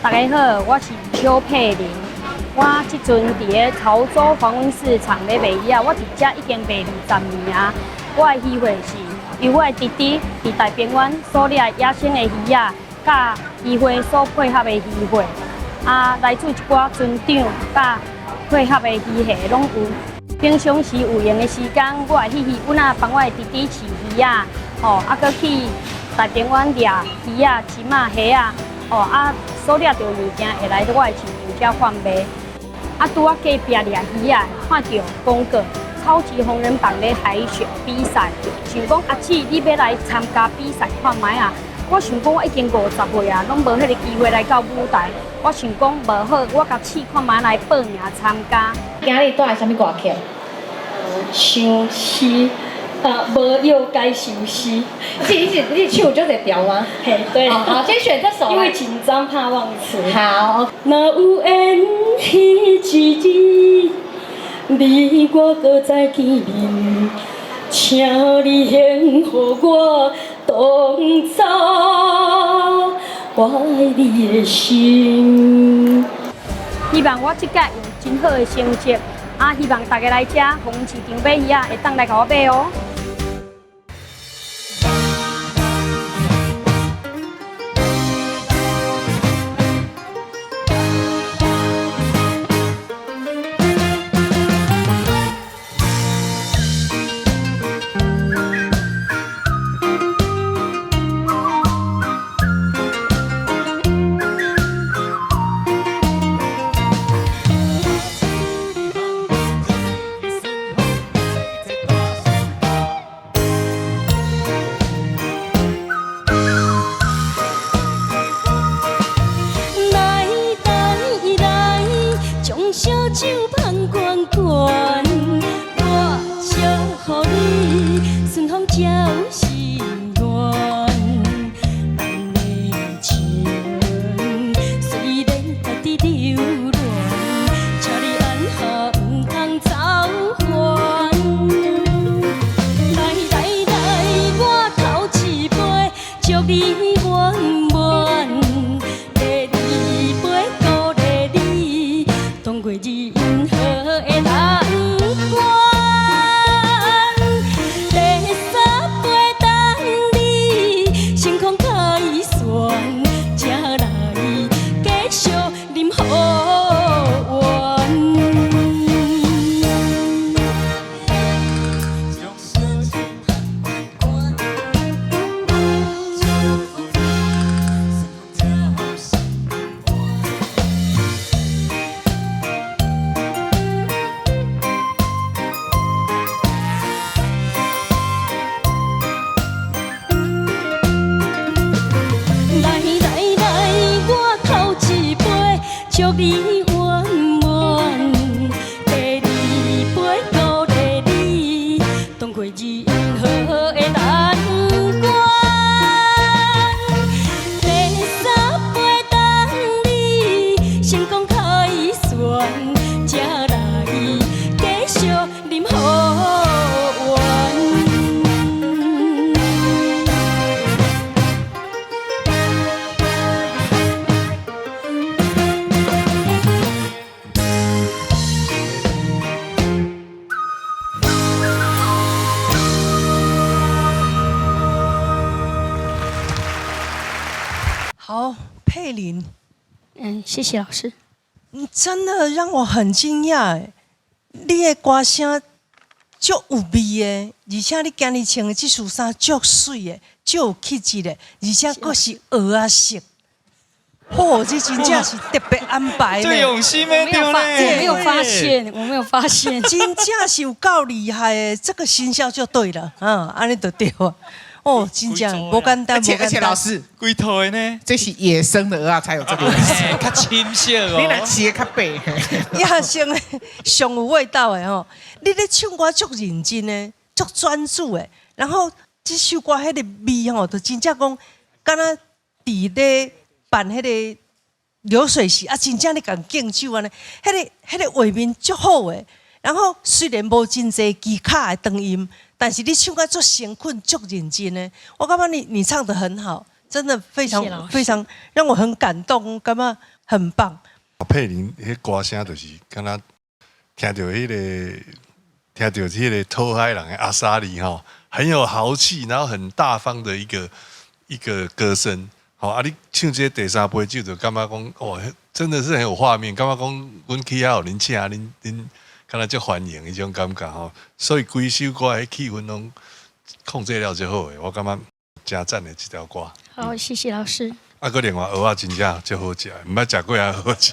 大家好，我是邱佩玲。我這陣佇咧潮州黃昏市場咧賣魚仔，我佇遮已經賣20年啊。我的魚貨是由我的弟弟佇大平灣所掠野生的魚仔，佮魚會所配合的魚貨，啊，來自一寡船長佮配合的魚貨攏有。平常時有閒的時間，我會去魚塭仔幫我的弟弟飼魚仔，吼，啊，閣去大平灣掠魚仔、鱘仔、蝦仔，吼，啊，所掠著物件會來我的市場遮販賣。啊，拄仔隔壁掠魚仔，看著廣告，超級紅人榜咧海選比賽，想講阿姊你欲來參加比賽看覓啊？我想講我已經50歲啊，攏無彼個機會來到舞台。我想講無好，我共試看覓來報名參加。今日帶來啥物歌曲？相思，啊，無藥解相思。你是唱這條嗎？嘿，對。好，先選這首。因為緊張怕忘詞。好。若有緣彼一日，你我閣再見面，請你幸予我同走，我愛你的心。希望我這屆有真好的成績，啊，希望大家來遮黃昏市場買魚仔，會當來共我買哦。來來來，將燒酒放懸懸，我祝福你順風才有心願。咱的情雖然家己留戀，請你按下毋通走遠。來來來，我頭一杯，祝你圓滿。第二杯鼓勵你，通過任何的難關。第三杯等你成功凱旋，才來繼續啉予完。來來來，我頭一杯，祝你圓滿。第二杯鼓勵你，通過任何的難關。第三杯等你成功凱旋，才來繼續啉予完。好，佩玲，謝謝老師。你真的讓我很驚訝欸，你的歌聲足有味的，而且你今日穿的這束衫足媠的，足有氣質的，而且閣是蚵仔色。嚯，這真正是特別安排最用心的我沒有發，我沒有發現，我沒有發現，真正是有夠厲害的，這個行銷就對了，嗯，按呢就對啊。哦，真正無簡單，而且而且老師，規套的呢，這是野生的蚵仔才有這個顏色，較深色哦。你若飼的較白，野生的上有味道的吼。你咧唱歌足認真的，足專注的，然後這首歌彼個味吼，就真正講，敢若佇咧辦彼個流水席啊，真正咧共敬酒按呢，彼個畫面足好的。然後雖然無真濟技巧的長音，但是你唱甲足誠懇、足認真的，我感覺你唱得很好，真的非常謝謝老師。非常讓我很感動，感覺很棒。佩玲彼歌聲就是敢若聽著彼個討海人的阿莎莉吼，很有豪氣，然後很大方的一個歌聲。吼啊！你唱這個第三杯酒就感覺講，哦，真的是很有畫面，感覺講阮去遐予恁請，恁敢若足歡迎彼種感覺吼。所以規首歌的氣氛攏控制了足好的，我感覺誠讚的這條歌。好，謝謝老師。啊，閣另外蚵仔真正足好食，毋捌食過遐好食。